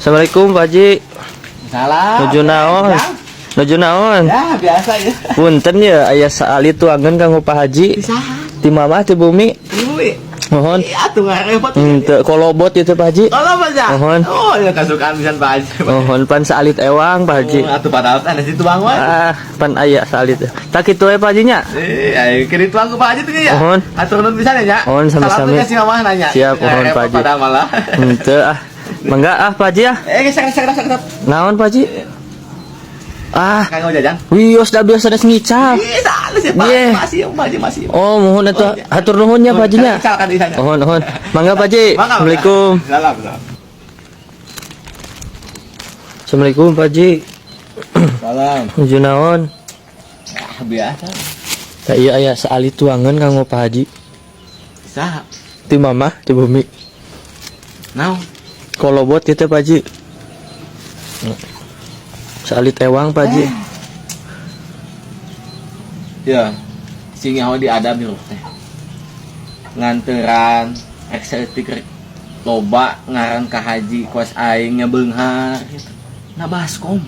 Assalamualaikum, Pak Haji. Salah. Nuju naon? Nuju naon? Ya, biasa ya. Punten ya, aya saalit tuangan kanggo Pak Haji. Saha? Ti Mamah, ti bumi. Ibu. Mohon. Iya, tuh nggak repot. Henteu kolobot itu, Pak Haji. Kalau Pak ya? Mohon. Oh, ya kasukaan pisan Pak Haji. Mohon, pan saalit ewang, Pak Haji. Oh, atuh padahal ada situ bang wae. Ah, pan aya saalit. Tah kitu we, Pak Haji nya. Eh, ayo kiri tuang ku Pak Haji tuh ya. Mohon. Atur nuhun pisan ya nya. Mohon, sami-sami. Salam tuh kasih mamah nanya. Siap, Nggak mohon, repot Pak Haji. Padahal malah. Henteu ah. Mangga ah, Pak Haji ah. Eh, geser geser geser geser. Naon, Pak Haji? Ah, Kanggo jajan. Wios da biasa geus ngicap. Ih, salah sih Pak. Iya. Masih, Pak Haji masih. Oh, mohon atuh, hatur nuhun nya, Pak Haji nya. Misalkan di sana. Mohon, mohon. Mangga, Pak Haji. Mangga, mangga. Assalamualaikum. Salam, salam. Assalamualaikum, Pak Haji. Salam. Nuju naon? Ah, biasa. Tah ieu aya saalit tuangan kanggo Pak Haji. Saha? Ti Mamah, ti bumi. Naon? Kolobot gitu, Pak Haji. Saalit ewang, Pak Haji. Ya, sing nyaho diadab hirup teh. Nganteran, rek saeutik rek loba ngaran ka haji kos aing nya beunghar gitu. Na baskom.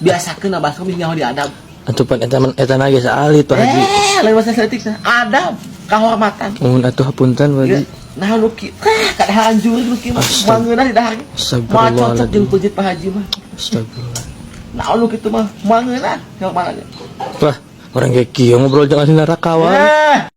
Biasakeun na baskom sing nyaho diadab. Atuh pan eta eta na ge saalit, Pak Haji. Eh, lain bahasa saeutik teh. Adab, kahormatan. Mohon atuh, hapunten, Pak Haji. Ya, nah nu kieu teh kadaharan jurig nu kieu mah Astag- mangeunah di dahar. Moal cocok Astagfirullahaladzim. jeung peuncit Pak Haji mah. Astagfirullah. Nah nu kitu mah mangeunah, yang mana Wah, orang kayak kieu ngobrol jangan neraka wae. Eh.